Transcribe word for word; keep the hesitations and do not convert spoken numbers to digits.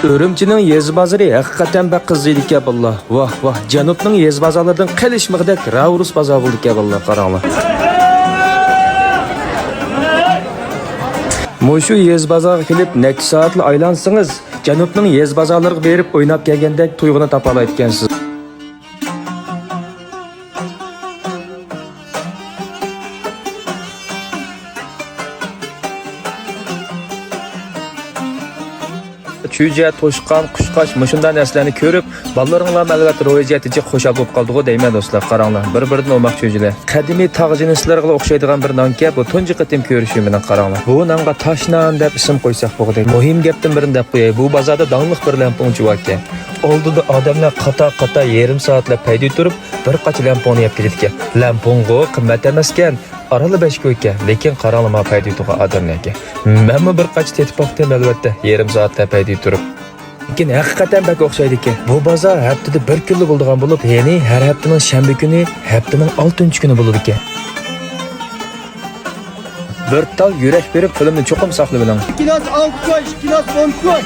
ئۈرۈمچىنىڭ يېزا بازىرى ھەقىقەتەن بەك قىزىيدىكەن بالىلار. ۋاھ، ۋاھ، جەنۇبنىڭ يېزا بازارلىرىدىن قېلىشمىغۇدەك راۋرۇس بازار بولىدىكەن بالىلار، قاراڭلار. مۇشۇ يېزا بازارغا كېلىپ نەچچە سائەتلا ئايلانسىڭىز، جەنۇبنىڭ يېزا بازارلىرىغا بېرىپ ئويناپ كەلگەندەك تۇيغۇنى تاپالايدىكەنسىز. چۈجە، توشقان، قۇشقاچ، مۇشۇنداق نەرسىلەرنى كۆرۈپ، بالىلىرىڭلارمۇ ئەلۋەتتە روھى جەھەتتىن جىق خۇشال بولۇپ قالىدىغۇ دەيمەن دوستلار. قاراڭلار، بىر-بىرىدىن ئوماق چۈجىلەر. قەدىمىي تاغ جىنسلىرىغىلا ئوخشايدىغان بىر نانكەن، بۇ تۇنجى قېتىم كۆرۈشۈم مېنىڭ، قاراڭلار. بۇ نانغا تاش نان دەپ ئىسىم قويساق بولغۇدەك. مۇھىم گەپتىن بىرنى دەپ قوياي، بۇ بازاردا داڭلىق بىر لەڭپۇڭچى باركەن. ئالدىدا ئادەملەر قاتار-قاتار يېرىم سائەتلەپ پەيدە تۇرۇپ، بىر قاچا لەڭپۇڭنى يەپ كېتىدىكەن. لەڭپۇڭغۇ قىممەت ئەمەسكەن، ئارىلا بەش كويكەن، لېكىن قاراڭلار ماڭا پەيدە تۇرغان ئادەملەرگە. مەنمۇ بىر قاچا تېتىپ باقتىم، ئەلۋەتتە، يېرىم سائەتلەپ پەيدە تۇرۇپ. لېكىن ھەقىقەتەن بەك ئوخشايدىكەن. بۇ بازار ھەپتىدە بىر كۈنلا بولىدىغان بولۇپ، يەنى ھەر ھەپتىنىڭ شەنبە كۈنى، ھەپتىنىڭ ئالتىنچى كۈنى بولىدىكەن. بىر تال يۈرەك بېرىپ، فىلىمنى چوقۇم ساقلىۋېلىڭ. كىلوسى ئالتە كوي، كىلوسى ئون كوي.